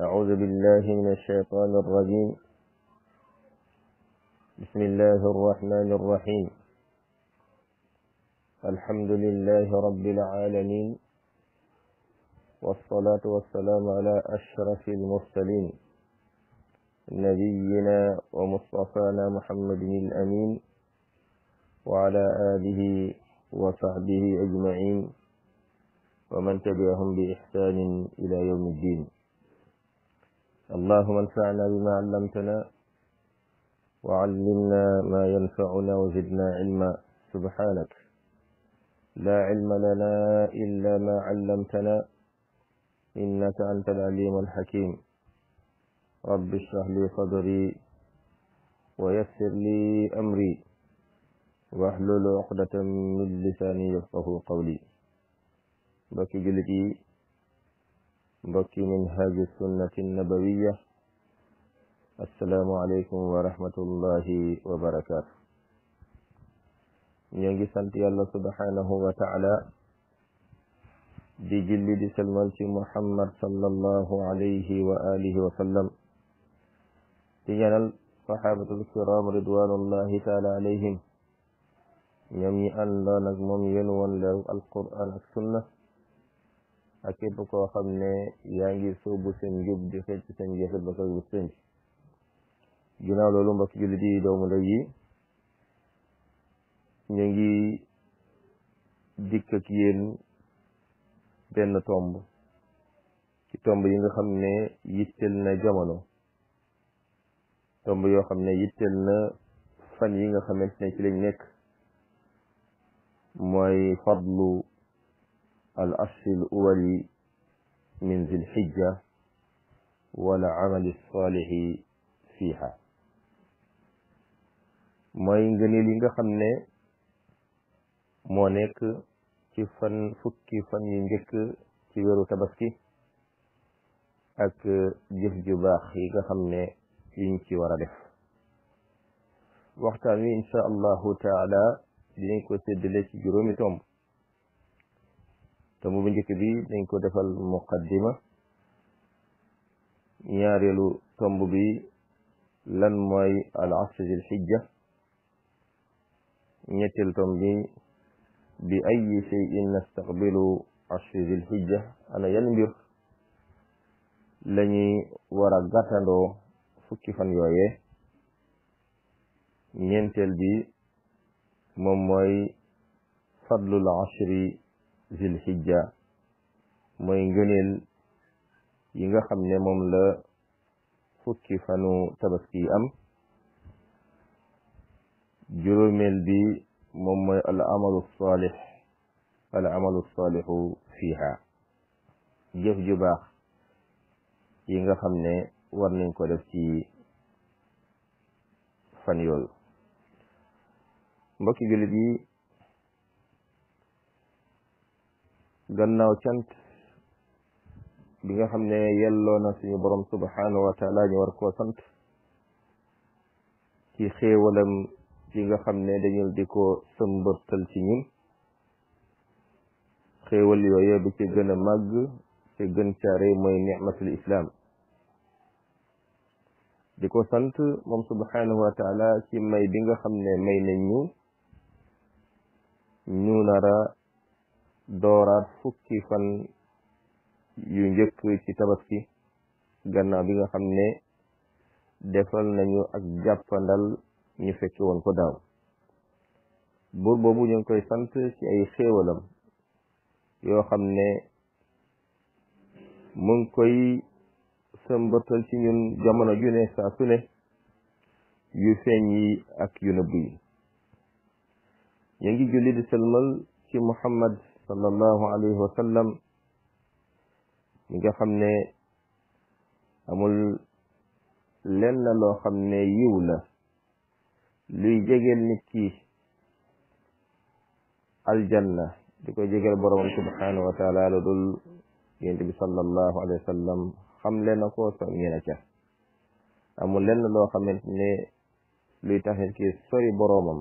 أعوذ بالله من الشيطان الرجيم. بسم الله الرحمن الرحيم. الحمد لله رب العالمين، والصلاة والسلام على أشرف المرسلين نبينا ومصطفانا محمد الأمين وعلى آله وصحبه أجمعين ومن تبعهم بإحسان إلى يوم الدين. اللهم انفعنا بما علمتنا وعلمنا ما ينفعنا وزدنا علما. سبحانك لا علم لنا إلا ما علمتنا إنك أنت العليم الحكيم. رب اشرح لي صدري ويسر لي أمري واحلل عقدة من لساني يفقه قولي. بكي جلتي بكي منهاج السنة النبوية. السلام عليكم ورحمة الله وبركاته. نيجي سنتي الله سبحانه وتعالى دي جلي دي سلمال محمد صلى الله عليه وآله وسلم تيجانال صحابة الكرام رضوان الله تعالى عليهم ñoom àndoon ak moom yéen woon leeru alquran ak sunna ak képp koo xam ne yaa ngi sóobu seen njub di xëcc seen jeexit ba kër bu sënc. ginnaaw loolu mbokk jullit yi doomu ndey yi, ñu ngi dikk ak yéen benn tomb ci tomb yi nga xam ne yitteel na jamono, tomb yoo xam ne yitteel na fan yi nga xamante ne ci lañ nekk, mooy fadlu al ashri al awwali min zil hijja wala amali salihi fiha. mooy ngëneel yi nga xam ne moo nekk ci fukki fan yu njëkk ci weeru tabaski ak jëf ju baax yi nga xam ne yuñ ci war a def. waxtaan wi insha allahu taala dinañ ko séddale ci juróomi tomb. tomb bu njëkk bi dañ ko defal muqaddima. ñaareelu tomb bi lan mooy al asr zil hijja. ñetteel tomb bi ayyi shay'in nastaqbilu ashri zil hijja, ana yan mbir lañuy war a gàttandoo fukki fan yooyee. ñeenteel bi moom mooy fadlul ashri zil hijja, mooy ngëneel yi nga xam ne moom la fukki fanu tabaski am. juróomeel bi moom mooy al amalu salihu fiha, jëf ju baax yi nga xam ne war nañ ko def ci fan yooyu. mbokki jullit yi, gannaaw cant bi nga xam ne yelloo na suñu borom subhanahu wa taala ñu war koo sant ci xéewalam ci nga xam ne dañu di ko sëmbërtal ci ñun. xéewal yooyu bi ci gën a màgg te gën caare mooy nicmatul islam. di ko sant moom subhanahu wa taala ci may bi nga xam ne may nañ ñu nara dooraat fukki fan yu njëkk ci tabaski gannaaw bi nga xam ne defal nañu ak jàppandal ñu fekki woon ko daaw. buur boobu ñu ngi koy sant ci ay xéewalam yoo xam ne mu ngi koy sëmbatal ci ñun jamono ju ne saa su ne, yu feeñ yi ak yu nëbb yi. ñu ngi julli di sëlmal ci muhammad sallallahu alayhi wa sallam mi nga xam ne amul lenn loo xam ne yiw la luy jegeel nit ki aljanna di ko jegeel boroom subhanahu wa taala lu dul yonent bi sallallahu alayhi wa sallam xam le na ko so ñena ca. amul lenn loo xamante ne luy tax nit ki sori boroomam,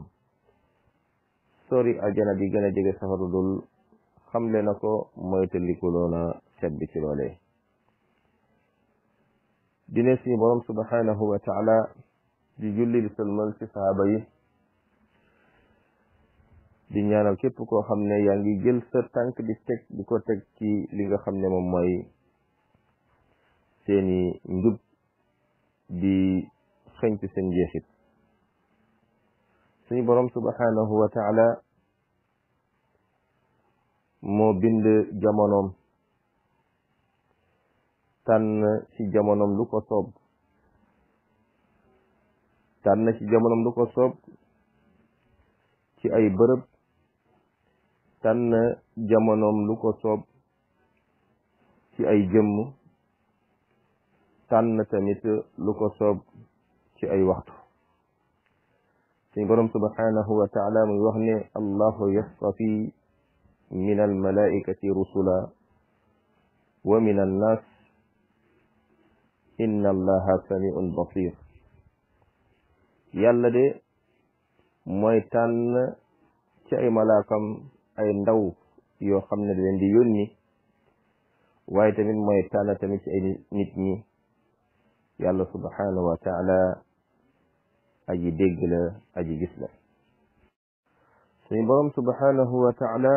sori aljana bi gën a jege safara dul xam le na ko moytandiku loona sedd ci loolee. dine suñu borom subhanahu wa taala di julli di sëlmal ci sahaaba yi di ñaanal képp koo xam ne yaa ngi jël sa tànk di ko teg ci li nga xam ne moom mooy seeni njub di xëñtu seen jeexit suñu borom subhanahu wa taala moo bind jamonoom tànn ci jamonoom lu ko soob tànn ci jamonoom lu ko soob ci ay bërëb tànn jamonoom lu ko soob ci ay jëmm tànn tamit lu ko soob ci ay waxtu suñu borom subhanahu wa taala muy wax ne allahu yastafi min almalaikati rusula wa min annas inna allaha samiun basir yàlla de mooy tànn ci ay malaakam ay ndaw yoo xam ne da leen di yónni waaye tamit mooy tànn tamit ci ay nit ñi yàlla subhanahu wa taala aji dégg la aji gis la suñu borom subhanahu wa taala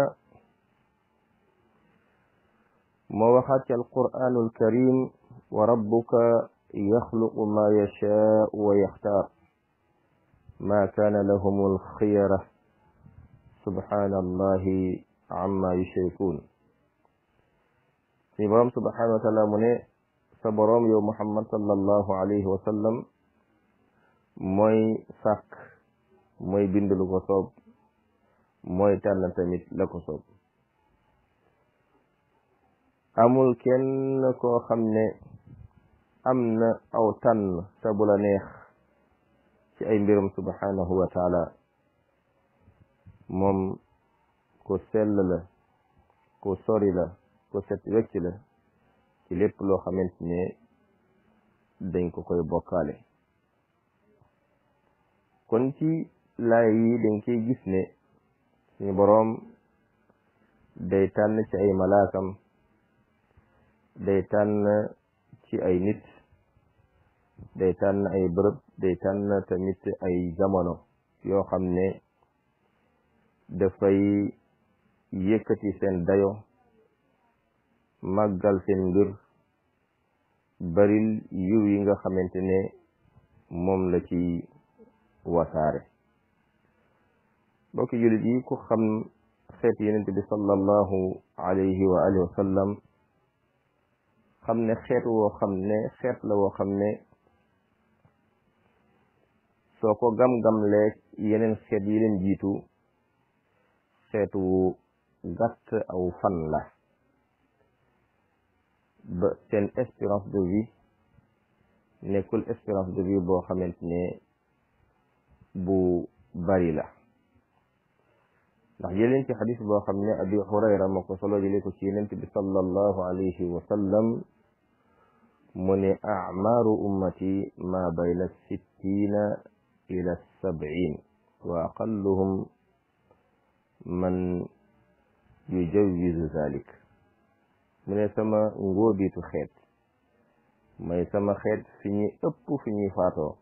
moo waxaat ci alquranul karim wa rabbuka yaxluqu ma yashaau wa yaxtaar ma kaana lahum alxiyara subhanallahi amma yushrikun suñu borom subhanahu wa taala mu ne sa boroom yow muhammad sallallahu alayhi wa sallam mooy sàkk mooy bind lu ko soob mooy tànn tamit la ko soob amul kenn koo xam ne am na aw tànn sa bu la neex ci ay mbirum subhanahu wa taala moom ko sell la ko sori la ko set wecc la ci lépp loo xamante ne dañ ko koy bokkaale kon ci laay yi dañ koy gis ne suñu boroom day tànn ci ay malaakam day tànn ci ay nit day tànn ay bërëb day tànn tamit ay jamono yoo xam ne dafay yëkkati seen dayo màggal seen mbir baril yiw yi nga xamante ne moom la ci wasaare bokki jullit yi ku xam xeet yonent bi sallallahu alayhi wa alihi wa sallam xam ne xeet la woo xam ne soo ko gam-gamlee yeneen xeet yi leen jiitu xeet wu gàtt aw fan la ba seen espérance de vie nekkul espérance de vie boo xamante ne bu bari la ndax jëleen ci xadis boo xam ne abi hurayra moo ko solo jëlee ko ci yonent bi sallallahu alayhi wa sallam mu ne a'maaru ummati ma bayna sittina ila sab'in wa aqalluhum man yujawizu zalik mu ne sama ngóobitu xeet may sama xeet fi ñuy ëpp fi ñuy faatoo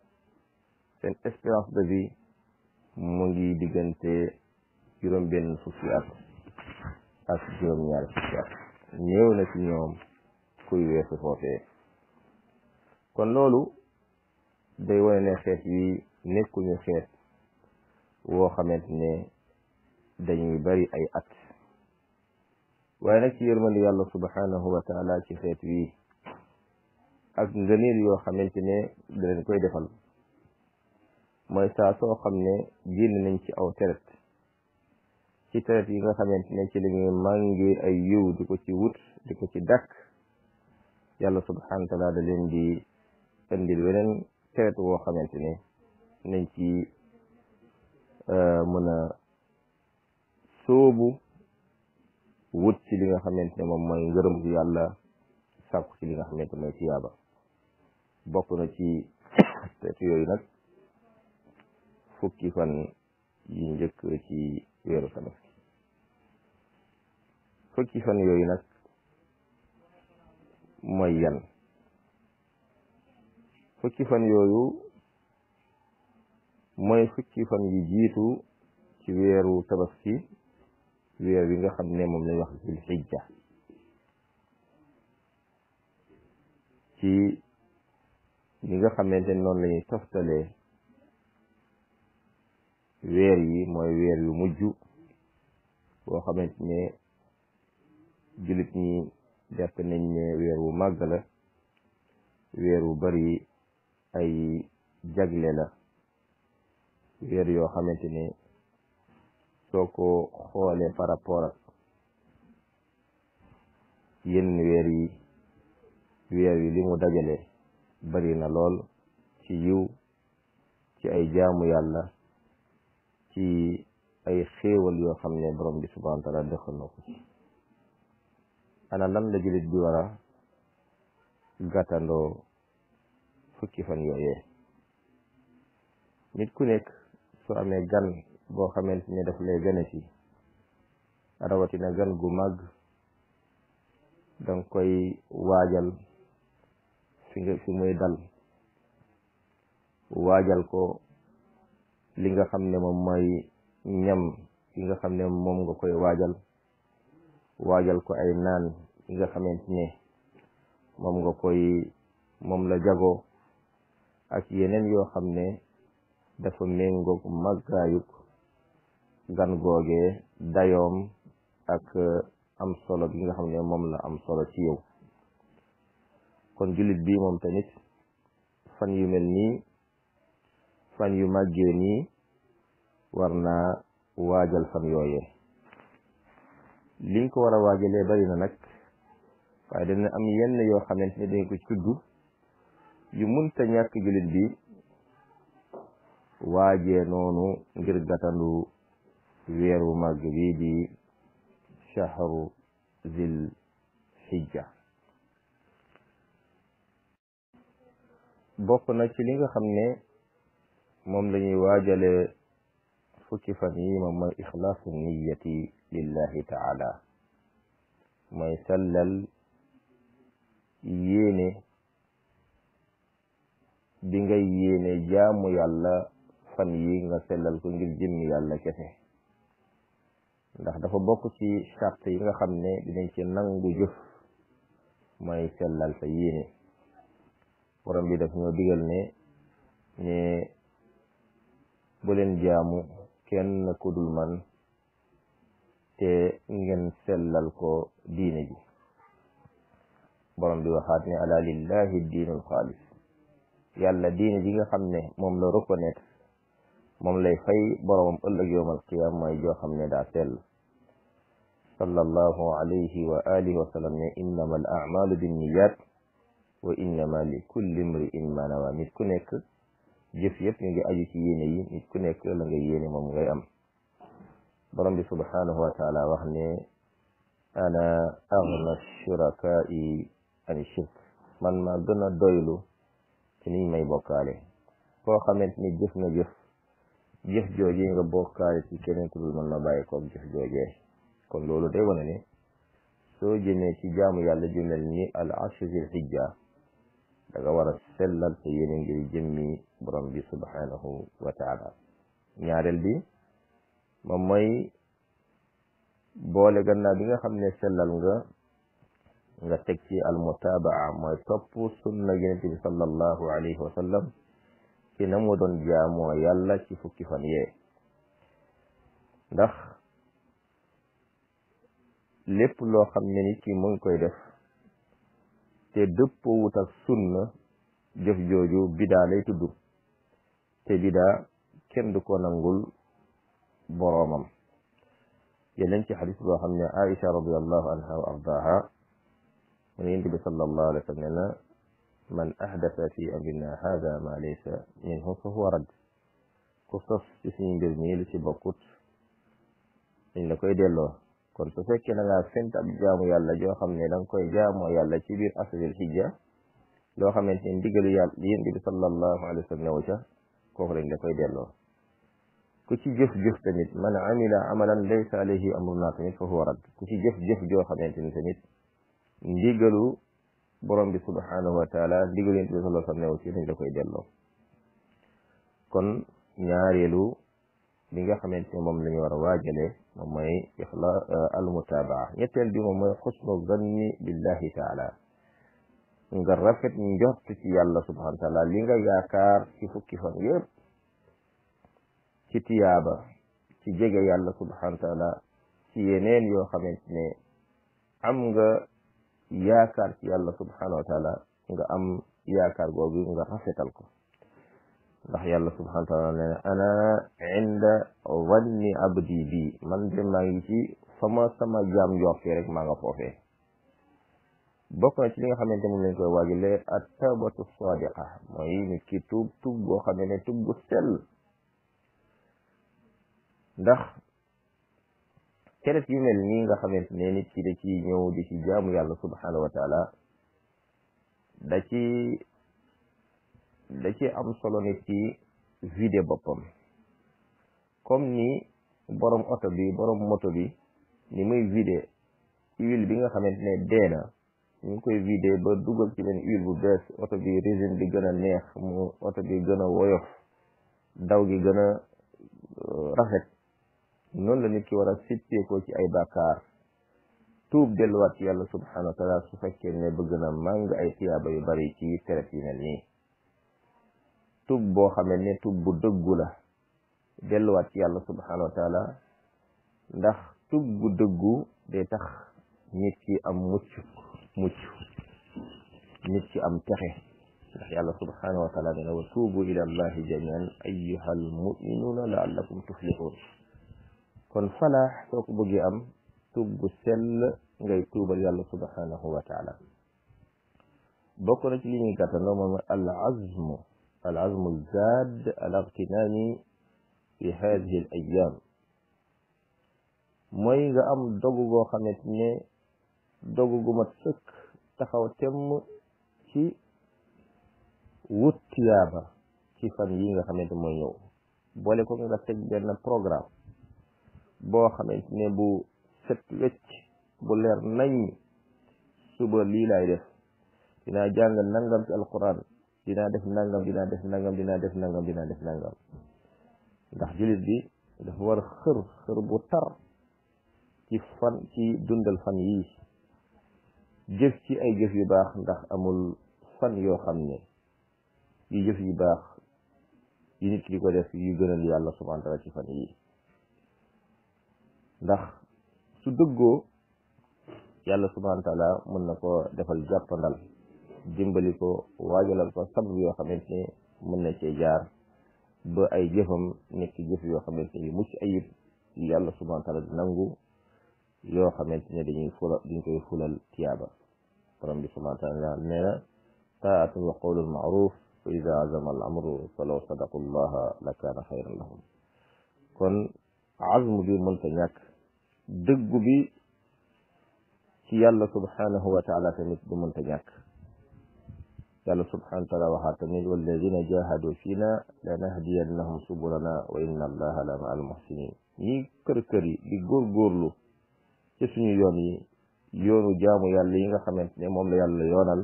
seen espérance de vie mu ngi diggante juróom-benn fukki at ak juróom-ñaari fukki at néew na ci ñoom kuy weesu foofee kon loolu day wane ne xeet yi nekkuñu xeet woo xamante ne dañuy bari ay at waaye nag ci yërmande yàlla subhanahu wa taala ci xeet wi ak ngëneel yoo xamante ne da leen koy defal mooy saa soo xam ne génn nañ ci aw teret ci teret yi nga xamante ne ci la ñuy màngi ay yiw di ko ci wut di ko ci dakk yàlla subhanahu wa taala da leen di indil weneen teret woo xamante ne nañ ci mën a sóobu wut ci li nga xamante ne moom mooy ngërëm ci yàlla sàkku ci li nga xamante mooy ci yaaba bokk na ci teret yooyu nag fukki fan yi njëkk ci weeru tabaski fukki fan yooyu nag mooy yan fukki fan yooyu mooy fukki fan yi jiitu ci weeru tabaski weer wi nga xam ne moom lañ wax zul hijja ci ñi nga xamante ne noonu lañuy toftalee weer yi mooy weer yu mujj boo xamante ne jullit ñi jàpp nañ ne weer wu màgg la weer wu bari ay jagle la weer yoo xamante ne soo ko xoolee par rapport ak yenn weer yi li mu dajale bari na lool ci yiw ci ay jaamu yàlla ci ay xéewal yoo xam ne borom bi subhanahu wa taala dëxal na ko ci ana lan la jullit bi war a gàttandoo fukki fan yooyee nit ku nekk soo amee gan boo xamante ne daf lay gane si rawatina gan gu màgg danga koy waajal fi muy dal waajal ko li nga xam ne moom mooy ñam ki nga xam ne moom nga koy waajal ko ay naan ki nga xamante ne moom la jagoo ak yeneen yoo xam ne dafa méngoog màggaayug gan googee dayoom ak am solo gi nga xam ne moom la am solo ci yow kon jullit bi moom tamit fan yu mel nii fan yu màggee nii war naa waajal fan yooyee liñ ko war a waajalee bari na nag waaye dana am yenn yoo xamante ne dañ ko tudd yu munta ñàkk jullit bi waajee noonu ngir gàttandu weer wu màgg bi di shahru zil hijja bokk na ci li nga xam ne moom lañuy waajale fukki fan yi moom mooy ixlaasu niyati lillahi taala mooy sellal yéene bi ngay yéene jaamu yàlla fan yi nga sellal ko ngir jëmmi yàlla kese ndax dafa bokk ci charte yi nga xam ne dinañ ci nangu jëf mooy sellal sa yéene borom bi daf ñoo digal ne bu leen jaamu kenn ku dul man te ngeen sellal ko diine ji borom bi waxaat ne ala lillahi diinul xaalis yàlla diine ji nga xam ne moom la reconnaître moom lay fay boromam ëllëg yawmal qiyaama mooy joo xam ne daa sell sallallahu alayhi wa alihi wa sallam ne innama al a'malu binniyat wa innama li kulli imri'in ma nawa nit ku nekk jëf yëpp ñu ngi aju ci yéene yi nit ku nekk la nga yéene moom ngay am borom bi subhanahu wa taala wax ne ana aghna shuraka'i an shirk man maa gën a doylu ci niñ may bokkaale koo xamante ni jëf nga jëf joojee nga bokkaale ci keneen ku dul man ma bàyyi koog jëf joojee kon loolu day wane ne soo jëmee ci jaamu yàlla ju mel ni al ashru zil hijja da nga war a sellal sa yéene ngir jëmmi borom bi subhanahu wa taala ñaareel bi moom mooy boole gannaaw bi nga xam ne sellal nga teg ci al mutabaa mooy topp sunna yonent bi sallallahu alayhi wa sallam ci na mu doon jaamoo yàlla ci fukki fan yee ndax lépp loo xam ne nit ki mu ngi koy def te dëppoo wut ak sunna jëf jooju bidaa lay tudd te bidaa kenn du ko nangul boroomam yeneen ci xadis boo xam ne Aïcha radiyallahu anha wa ardaha mu ne yonent bi sallallahu alayhi wa sallam ne na man ahdasa fi amrina hada ma laysa minhu fa huwa radd ku sos ci suñu mbir mi lu ci bokkut dañ la koy delloo kon su fekkee da ngaa fent ab jaamu yàlla joo xam ne da nga koy jaamoo yàlla ci biir asrul hijja loo xamante ne ndigalu yàlla yonent bi sallallahu alayhi wa sallam newu ca kooku dañ la koy delloo ku ci jëf-jëf tamit man amila amalan laysa alayhi amruna tamit fa huwa radd ku ci jëf-jëf joo xamante ni tamit ndigalu borom bi subhanahu wa taala ndigal yonent bi sallallahu alayhi wa sallam neew ci dañ la koy delloo kon ñaareelu li nga xamante ne moom la ñu war a waajale moom mooy al mutabaa ñetteel bi moom mooy xusnu zanni billahi taala nga rafet njort ci yàlla subhanahu wa taala li nga yaakaar ci fukki fan yëpp ci tiyaaba ci jege yàlla subhanahu wa taala ci yeneen yoo xamante ne am nga yaakaar ci yàlla subhanahu wa taala nga am yaakaar googu nga rafetal ko ndax yàlla subhanahu wa taala nee na ana inda wanni abdi bi man de maa ngi ci sama jaam yortee rek maa nga foofee bokk na ci li nga xamante moom lañ koy waajale at tawbatu sadiqa mooy nit ki tuub boo xam ne tuub bu sell ndax keret yu mel nii nga xamante ne nit ki da ci ñëw di ci jaamu yàlla subhanahu wa taala da ci am solo nit ki vide boppam comme ni borom oto bi borom moto bi ni muy vide huile bi nga xamante ne deena ñu ngi koy vidé ba dugal ci benn huile bu bees oto bi résine bi gën a neex mu oto bi gën a woyof daw gi gën a rafet noonu la nit ki war a sippeekoo ci ay bàkkaar tuub delluwaat ci yàlla subhanahu wa taala su fekkee ne bëgg na màng ay tiyaaba yu bari ci teret yi mel nii tuub boo xamee ne tuub bu dëggu la delluwaat ci yàlla subhanahu wa taala ndax tuub bu dëggu day tax nit ki am mucc nit ki am texe ndax yàlla subhanahu wa taala dina wa tuubu ila allahi jamian ayyuhal mu'minuna la'allakum tuflihun kon falaax soo ko bëggee am tuub bu sell ngay tuubal yàlla subhanahu wa taala bokk na ci li ñuy gàttandoo moom al azmu zaad al ightinami fi hadihi al ayyam mooy nga am dogu goo xamante ne dogu gu mat sëkk taxaw temm ci wut tiyaaba ci fan yi nga xamante mooy ñëw boole ko nga teg benn programme boo xamante ne bu set wecc bu leer nañ suba lii laay def dinaa jàng nangam ci alquran dinaa def nangam dinaa def nangam dinaa def nangam dinaa def nangam ndax jullit bi dafa war xër bu tar ci dundal fan yii jëf ci ay jëf yu baax ndax amul fan yoo xam ne yu jëf yu baax yi nit ki di ko def yu gënal yàlla subhanahu wa taala ci fan yii ndax su dëggoo yàlla subhanahu wa taala mën na ko defal jàppandal dimbali ko waajalal ko sabab yoo xamante ne mën na cee jaar ba ay jëfam nekk jëf yoo xamante ne yu mucc ayib yàlla subhanahu wa taala di nangu yoo xamante ne dañ koy fulal tiyaaba borom bi subhanahu wa taala nee na taatun wa qawlun ma'ruf fa ida azama al amru falaw sadaqu llaha la kaana xayran lahum kon azmu bi mënta ñàkk dëggu bi ci yàlla subhanahu wa taala tamit du mënta ñàkk yàlla subhanahu wa taala waxaat tamit walladina jahadu fiina lanahdiyannahum subulana wa inna allaha la ma al muhsinin ñi kër yi di góorgóorlu ci suñu yoon yi yoonu jaamu yàlla yi nga xamante ne moom la yàlla yoonal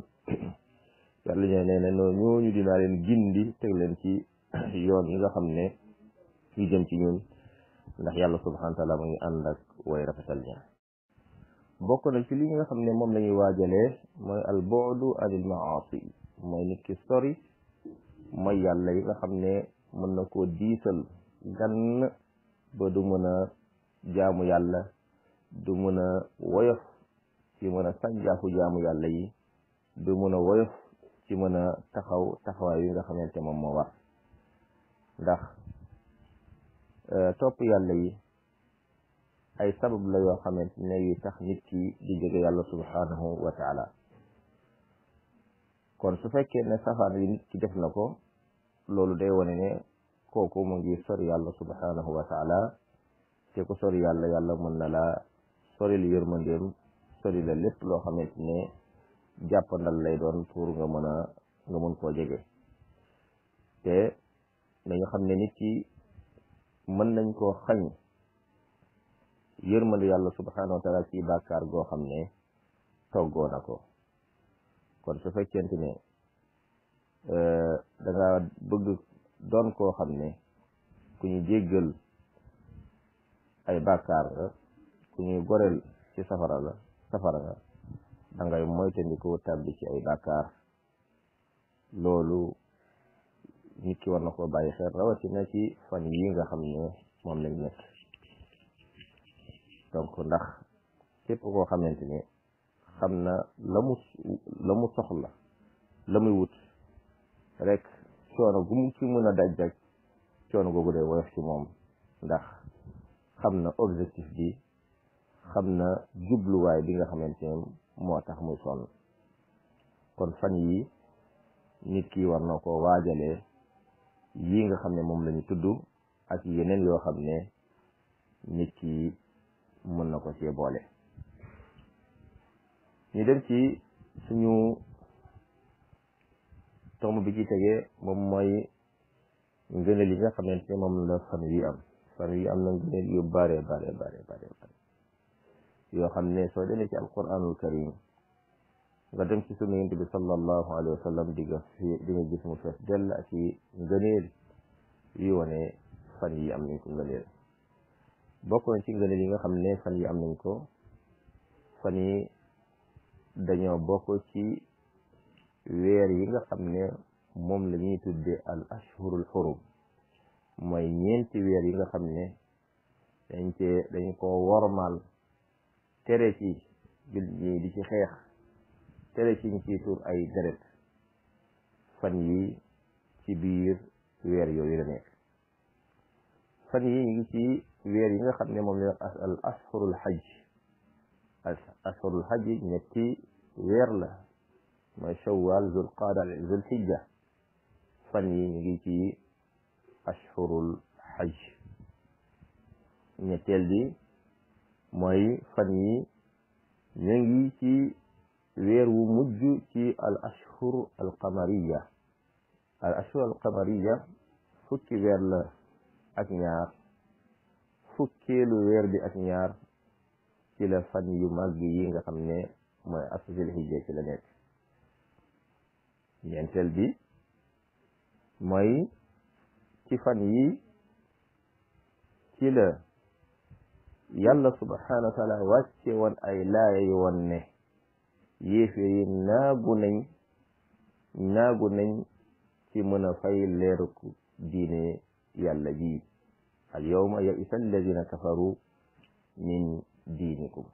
yàlla nee na ñooñu dinaa leen gindi teg leen ci yoon yi nga xam ne yu jëm ci ñun ndax yàlla subhanahu wa taala mu ngi ànd ak way rafetal ña bokk na ci li nga xam ne moom la ñuy waajalee mooy al bu'du anil ma'asi mooy nit ki sori mooy yàlla yi nga xam ne mën na koo diisal gann ba du mën a jaamu yàlla du mën a woyof ci mën a sànjaafu jaamu yàlla yi du mën a woyof ci mën a taxawaay yi nga xamante moom moo war ndax topp yàlla yi ay sabab la yoo xamante ne yu tax nit ki di jóge yàlla subhanahu wa taala kon su fekkee ne safaan yi nit ki def na ko loolu day wane ne kooku mu ngi sori yàlla subhanahu wa taala te ko sori yàlla mën na la sori lu yërmandeem sori la lépp loo xamante ne jàppandal lay doon pour nga mën koo jege te nañu xam ne nit ki mën nañ koo xañ yërmande yàlla subhanahu wa taala ci bàkkaar goo xam ne toggoo na ko kon su fekkente ne da nga bëgg doon koo xam ne ku ñu jéggal ay bàkkaar la ku ñuy goreel ci safara nga da ngay moytandiku tàbbi ci ay bàkkaar loolu nit ki war na koo bàyyi xel rawatina ci fan yi nga xam ne moom lañ nekk donc ndax képp koo xamante ne xam na la mu soxla la muy wut rek coono gu mu ci mën a daj rek coono googu day woyof ci moom ndax xam na objectif bi xam na jubluwaay bi nga xamante ne moo tax muy sonn kon fan yi nit ki war na ko waajalee yi nga xam ne moom la ñu tudd ak yeneen yoo xam ne nit ki mën na ko cee boole. ñu dem ci suñu tomb bi ci tegee moom mooy ngëneel yi nga xamante ne moom la fan wi am na ngëneel yu bare yoo xam ne soo demee ci alquranul karim nga dem ci sunu yonent bi sallallahu alayhi wa sallam di nga gis mu fees dell ak i ngëneel yi wane fan yi am nañ ko ngëneel bokk na ci ngëneel yi nga xam ne fan yi am nañ ko fan yi dañoo bokk ci weer yi nga xam ne moom la ñuy tudde al ashhurul xurum mooy ñeenti weer yi nga xam ne dañ ko wormaal tere ci jul ñi di ci xeex tere ci ñu ciy tuur ay deret fan yi ci biir weer yooyu la nekk fan yi ñu ngi ci weer yi nga xam ne moom la al ashhurul hajj ashhurul hajj ñetti weer la mooy shawwal zul qaada zul hijja fan yi ñu ngi ci ashhurul hajj ñetteel bi mooy fan yi ñu ngi ci weer wu mujj ci al ashhur al qamariya fukki weer la ak ñaar fukkeelu weer bi ak ñaar ci la fan yu màgg yi nga xam ne mooy ashurul hijja ci la nekk ñeenteel bi mooy ci fan yi ci la yàlla subhanahu wa taala wàcce woon ay laaya yu woon ne yéeféer yi naagu nañ ci mën a fay leeruk diine yàlla ji al yawma ya'isa alladina kafaru min diinikum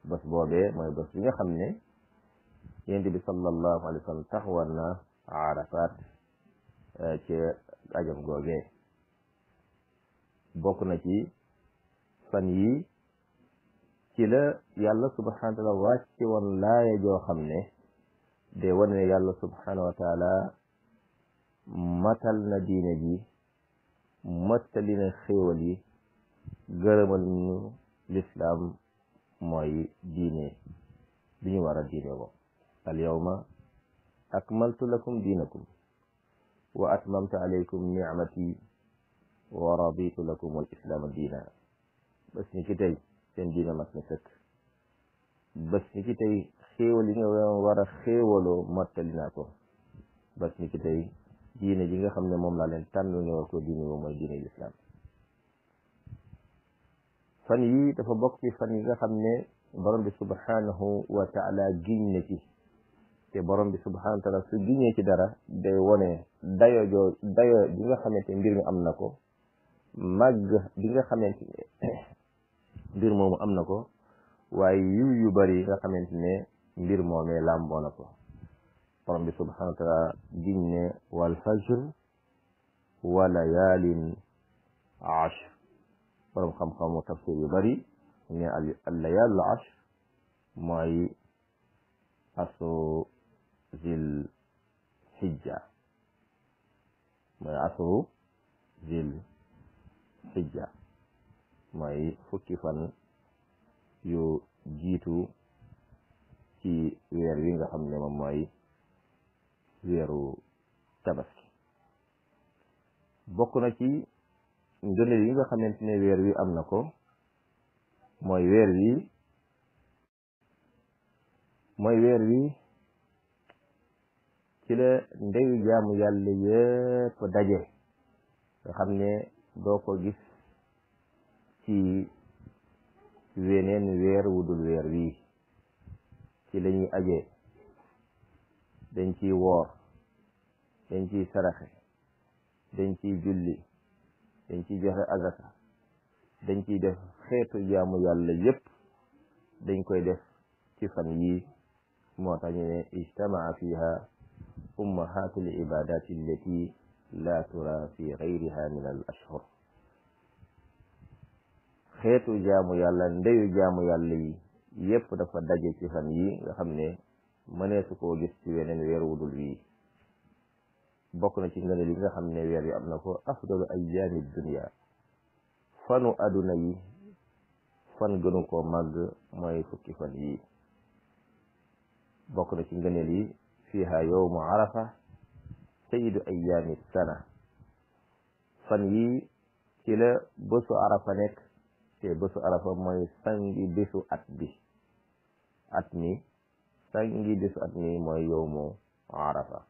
bés boobee mooy bés bi nga xam ne yonent bi sallallahu alayhi wa sallam taxawal na Arafat ci ajam googee bokk na ci fan yi ci la yàlla subhanahu wa taala wàcce woon laaya joo xam ne de wane ne yàlla subhanahu wa taala matal na diine ji mottali na xéewal yi gërëmal ñu lislaam mooy diine bi ñu war a diine wo al yawma akmaltu lakum diinakum wa atmamtu alaykum ni'mati wa raditu lakum al islaama diina bés ni ki tey seen diina mat na sëkk bés ni ki tey xéewal yi nga war a xéewaloo mottali naa ko bés ni ki tey diine ji nga xam ne moom laa leen tànn nga war ko diine moom mooy diine lislaam fan yi dafa bokk ci fan yi nga xam ne borom bi subhanahu wa taala giñ na ci te borom bi subhanahu wa taala su giñee ci dara day wone dayo bi nga xamante mbir mi am na ko màgg bi nga xamante ne mbir moomu am na ko waaye yu bari yi nga xamante ne mbir moomee làmboo na ko borom bi subhanahu wa taala giñ ne wal fajr wa layaalin ashr borom xam-xamu tafsir yu bari ne al layaalul ashr mooy asru zil hijja mooy fukki fan yu jiitu ci weer wi nga xam ne moom mooy weeru tabaski bokk na ci ngëneel yi nga xamante ne weer wi am na ko mooy weer wi ci la ndeyu jaamu yàlla yépp daje nga xam ne doo ko gis ci weneen weer wudul weer wii ci lañuy aje dañ ciy woor dañ ciy saraxe dañ ciy julli dañ ciy joxe azaka dañ ciy def xeetu jaamu yàlla yépp dañ koy def ci fan yii moo tax ñu ne ijtamaa fiha ummahatul ibadati allati la tura fi gayriha min al ashhur xeetu jaamu yàlla ndeyu jaamu yàlla yi yépp dafa daje ci fan yi nga xam ne mëneesu koo gis ci weneen weer wudul wii bokk na ci ngëneel yi nga xam ne weer yi am na ko afdalu ayyaami dunya fanu aduna yi fan gënu koo màgg mooy fukki fan yi bokk na ci ngëneel yi fiha yawmu arafa sayyidu ayyaami sana fan yi ci la bésu arafa nekk te bésu arafa mooy sangi bésu at mi sangi bésu at mi mooy yawmu arafa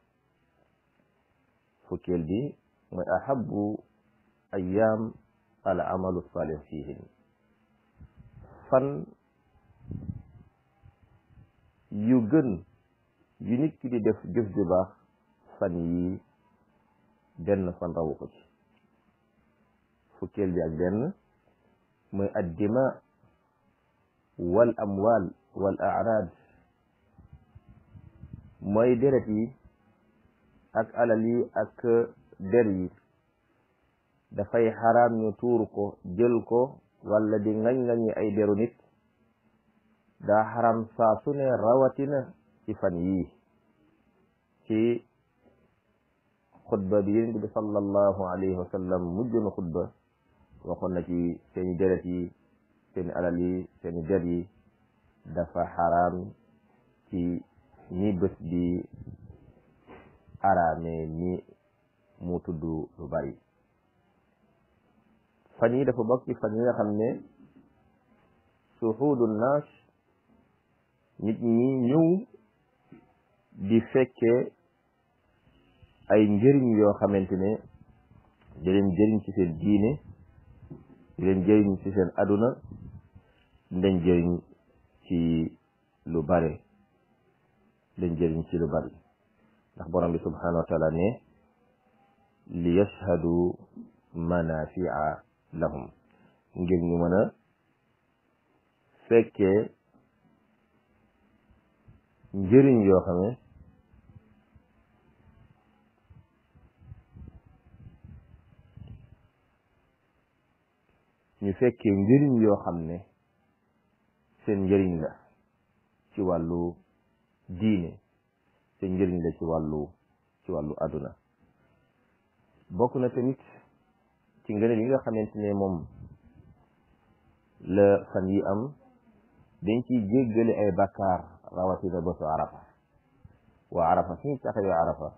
fukkeel bi mooy ahabbu ayyaam al amalu salih fihin fan yu gën yu nit ki di def jëf ju baax fan yi benn fan rawu ko ci fukkeel bi ak benn mooy addima wal amwal wal a'rad mooy deret yi ak alal yi ak der yi dafay xaraam ñu tuur ko jël ko wala di ngañ-ngañi ay deru nit daa xaram saa su ne rawatina ci fan yii ci xutba bi yonent bi sallallahu alayhi wa sallam mujjuna xutba waxoon na ci seeni deret yi seeni alal yi seeni der yi dafa xaraam ci ni bés bi araame ni mu tudd lu bari fan yi dafa bokk ci fan yi nga xam ne suhuudu naas nit ñi ñëw di fekkee ay njëriñ yoo xamante ne di leen jëriñ ci seen diine di leen jëriñ ci seen aduna di leen jëriñ ci lu bare leen jëriñ ci lu bari ndax borom bi subhanahu wa taala ne li yashhadu manafi'a lahum ngir ñu mën a fekkee njëriñ yoo xam ne ñu fekkee njëriñ yoo xam ne seen njëriñ la ci wàllu diine seen njëriñ la ci wàllu aduna bokk na tamit ci ngëneel yi nga xamante ne moom la fan yi am dañ ciy jéggale ay bakkaar rawatina bésu arafa waa arafa suñu taxawee arafa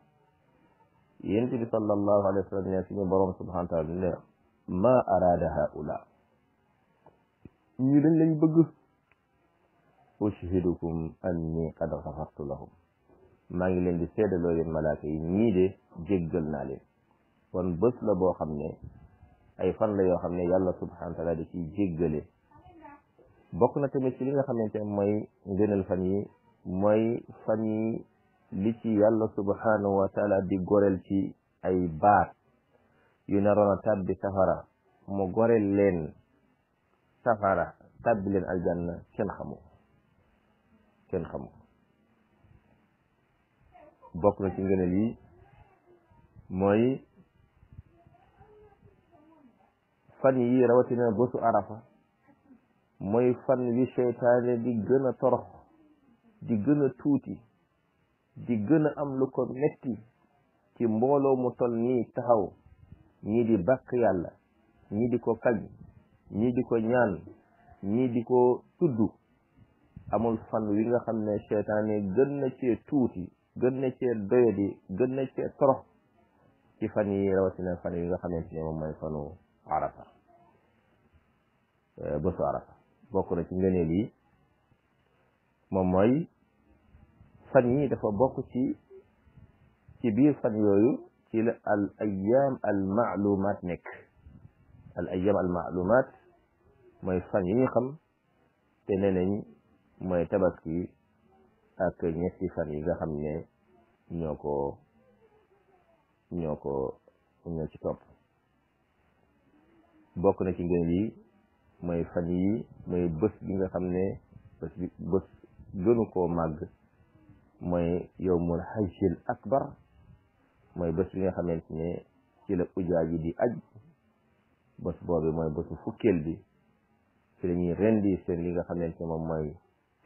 yonent bi sallallahu alayhi wa sallam ne suñu borom subhanahu wa taala ne ma arada haula ñu dañ lañ bëgg ushhidukum anni qad ghafartu lahum maa ngi leen di seedaloo yéen malaaka yi ñii de jéggal naa leen kon bés la boo xam ne ay fan la yoo xam ne yàlla subhanahu wa taala da ciy jéggale bokk na tamit ci li nga xamante ne mooy ngënal fan yi mooy fan yi li ci yàlla subhanahu wa taala di goreel ci ay baat yu naroon a tàbbi safara mu goreel leen safara tàbbi leen aljanna kenn xamu bokk na ci ngënal yi mooy fan yi rawatina bésu arafa mooy fan wi seytaane di gën a torox di gën a tuuti di gën a am lu ko metti ci mbooloo mu tol nii taxaw ñii di bàkk yàlla ñii di ko kañ ñii di ko ñaan ñii di ko tudd amul fan wi nga xam ne seytaane gën na cee tuuti gën na cee doyadi gën na cee torox ci fan yi rawatina fan yi nga xamante ne moom mooy fanu arafa bésu arafa bokk na ci ngëneel yi moom mooy fan yi dafa bokk ci ci biir fan yooyu ci la al ayam al maalumat nekk. al ayam al maalumat mooy fan yi ñu xam te nee nañ mooy tabaski ak ñetti fan yi nga xam ne ñoo ci topp. bokk na ci ngeen yi mooy fan yi mooy bés bi nga xam ne bés gënu koo màgg mooy yowmul hajjil akbar, mooy bés bi nga xamante ne ci la ujaaj yi di aj. bés boobu mooy bésu fukkeel bi ci la ñuy rendi seen li nga xamante ne moom mooy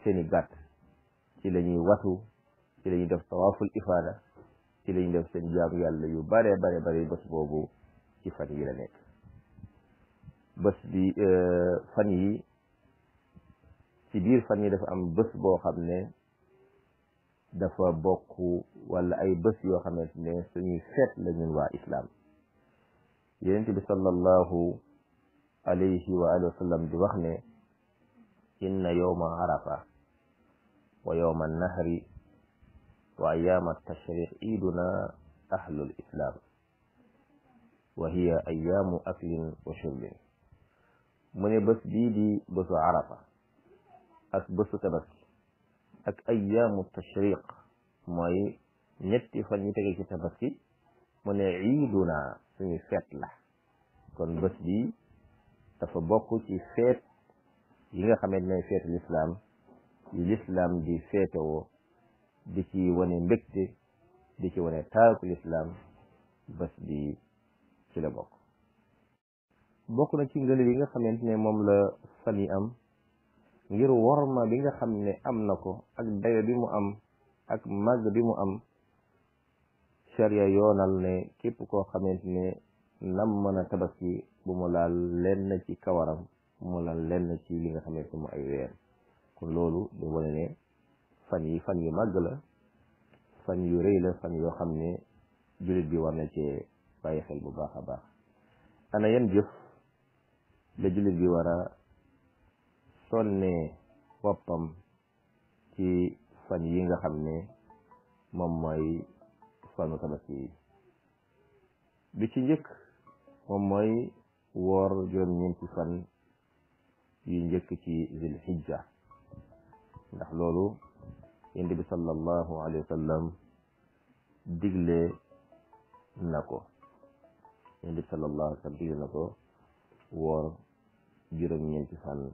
seeni gàtt, ci la ñuy watu, ci la ñuy def tawaaful ifaada, ci la ñuy def seen jaamu yàlla yu bare bare bare. bés boobu ci fan yi la nekk. bés bi fan yi ci biir fan yi dafa am bés boo xam ne dafa bokk wala ay bés yoo xamante ne suñuy feet la ñun waa islam. yonent bi sallallahu alayhi wa alihi wa sallam di wax ne inna yawma arafa wa yawma nahri wa ayama tashriq iiduna ahlul islam wa hiya ayamu aklin wa shurbin. mu ne bés bii di bésu arafa ak bésu tabaski ak ayaamu tashriq mooy ñetti fan yi tege ci tabaski, mu ne iiduna suñu feet la. kon bés bi dafa bokk ci feet yi nga xamante ne feetu lislaam yi lislaam di feetewoo, di ci wane mbégte, di ci wane taaku lislaam. bés bi ci la bokk. bokk na ci ngëneel yi nga xamante ne moom la fan yi am ngir worma bi nga xam ne am na ko ak dayo bi mu am ak màgg bi mu am. sharia yoonal ne képp koo xamante ne nam mën a tabaski bu mu laal lenn ci kawaram, bu mu laal lenn ci li nga xamante ne mu ay weer. kon loolu di wane ne fan yi fan yu màgg la, fan yu rëy la, fan yoo xam ne jullit bi war na cee bàyyi xel bu baax a baax. ana yan jëf la jullit bi war a sonnee boppam ci fan yi nga xam ne moom mooy fanu tabaski yi? bi ci njëkk moom mooy woor juróom-ñeenti fan yu njëkk ci zil hijja, ndax loolu yonent bi sallallahu alayhi wa sallam digle na ko. yonent bi sallallahu alayhi wa sallam digle na ko woor juróom-ñeenti fan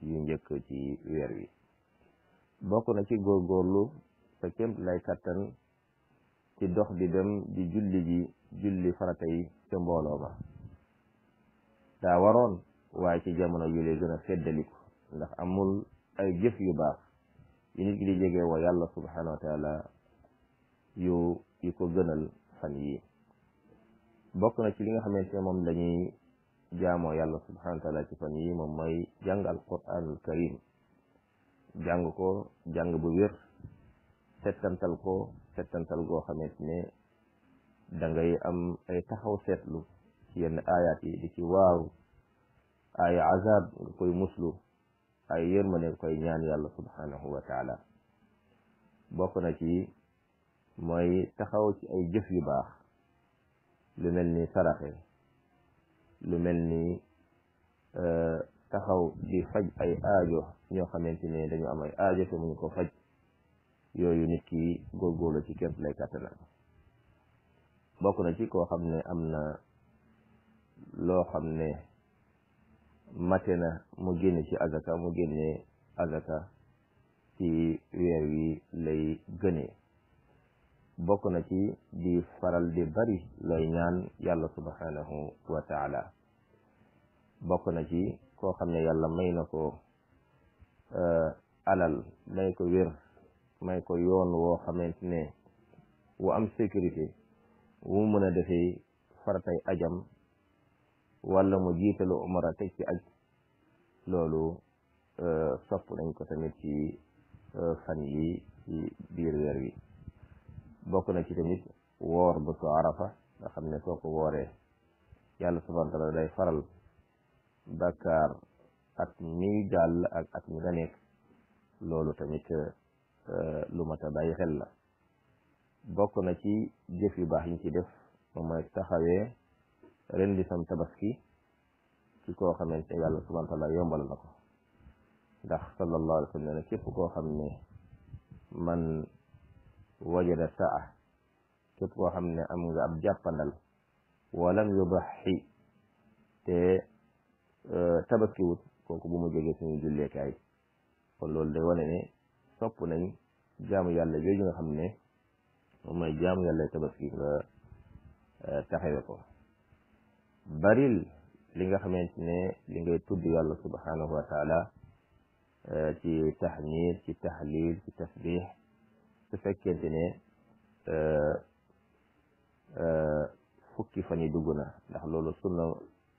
yu njëkk ci weer wi. bokk na ci góorgóorlu sa kémt lay kattan ci dox di dem di julli farata yi ca mbooloo ma. daa waroon, waaye ci jamono yu lay gën a feddaliku, ndax amul ay jëf yu baax yu nit ki di jege wa yàlla subhanahu wa taala yu ko gënal fan yi. bokk na ci li nga xamante ne moom lañuy jaamoo yàlla subhanahu wa taala ci fan yi moom mooy jàng alquranul karim. jàng ko jàng bu wér, settantal ko settantal goo xamante ne da ngay am ay taxaw seetlu ci yenn aayaat yi, di ci waaru. ay azab nga koy muslu, ay yërmande nga koy ñaan yàlla subhanahu wa taala. bokk na ci mooy taxaw ci ay jëf yu baax, lu mel ni saraxe, lu mel ni taxaw di faj ay aajo ñoo xamante ne dañu am ay aajo te muñu ko faj. yooyu nit ki góorgóorlu ci képp lay kàttanam. bokk na ci koo xam ne am na loo xam ne mate na mu génne ci azaka, mu génne azaka ci weer wi lay gënee. bokk na ci di faral di bari looy ñaan yàlla subhanahu wa taala. bokk na ci koo xam ne yàlla may na ko alal, may ko wér, may ko yoon woo xamante ne wu am sécurité, wu mu mën a defee faratay ajam wala mu jiitalu umara teg ci aj. loolu sopp nañ ko tamit ci fan yi ci biir weer wi. bokk na ci tamit woor bésu arafa, nga xam ne soo ko wooree yàlla subhanahu wa taala day faral bàkkaar at mi jàll ak at mi nga nekk. loolu tamit lu mat a bàyyi xel la. bokk na ci jëf yu baax yi ñu ci def moom mooy taxawee ren di sam tabaski ci koo xamante yàlla subhanahu wa taala yombal na ko ndax sallallahu alayhi wa sallam ne képp koo xam ne man wajada saa képp koo xam ne am nga ab jàppandal walam yudaxi te tabaski wut kooku bu mu jógee suñu julleekaay kon loolu day wane ne sopp nañ jaamu yàlla yooyu nga xam ne moom mooy jaamu yàlla tabaski nga taxawe ko baril li nga xamante ne li ngay tudd yàlla subhanahu wa taala ci tahmid ci tahlil ci tasbih su fekkente ne fukki fan yi dugg na ndax loolu sunna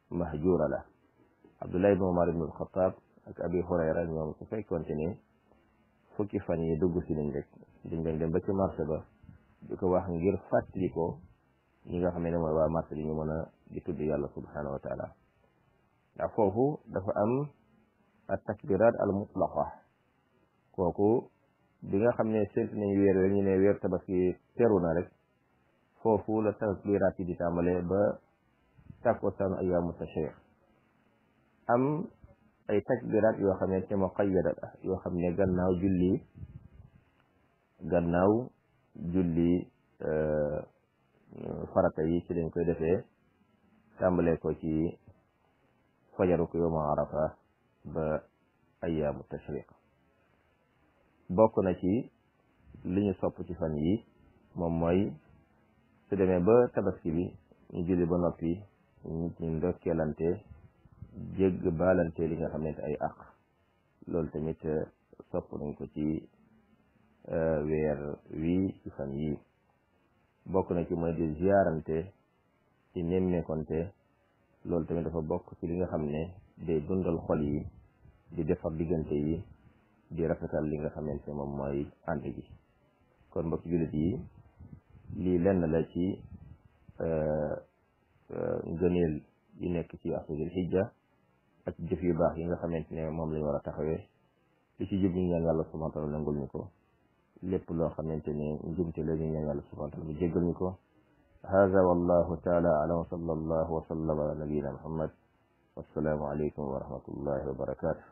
mahjura la Abdullah ibn Umar ibn al-Khattab ak Abi Hurayra ñoom su fekkonte ne fukki fan yi dugg si nañ rek dañ dem ba ci marché ba di ko wax ngir fàttali ko ñi nga xam ne mooy waa marché bi ñu mën a di tudd yàlla subhanahu wa taala ndax foofu dafa am at takbirat al mutlaqa kooku bi nga xam ne séntu nañ weer rek ñu ne weer tabaski teru na rek foofu la takbirat yi di tàmbale ba takkusaan ayyaamu tashriq am ay takbirat yoo xam ne ci muqayyada la yoo xam ne gannaaw julli farata yi ci lañ koy defee tàmbale ko ci fajaru ko yawma arafa ba ayyaamu tashriq bokk na ci li ñu sopp ci fan yi moom mooy su demee ba tabaski bi ñu julli ba noppi nit ñi ndokkeelante jégg baalante li nga xamante ay àq loolu tamit sopp nañ ko ci weer wii ci fan yi bokk na ci mooy di ziyaarante ci nemmeekonte loolu tamit dafa bokk ci li nga xam ne day dundal xol yi di defar diggante yi di rafetal li nga xamante moom mooy ànd gi kon mbokk jullit yi lii lenn la ci ngëneel yi nekk ci ashurul hijja ak jëf yu baax yi nga xamante ne moom lañu war a taxawee li ci jub ñu ñaan yàlla subhanahu wa taala nangul ñu ko lépp loo xamante ne njumte la ñu ñaan yàlla subhanahu wa taala mu jéggal ñu ko hada wallahu taala alam wa sallallahu wa sallam ala nabiyina muhammad wassalaamu aleykum wa rahmatullahi wa barakatuh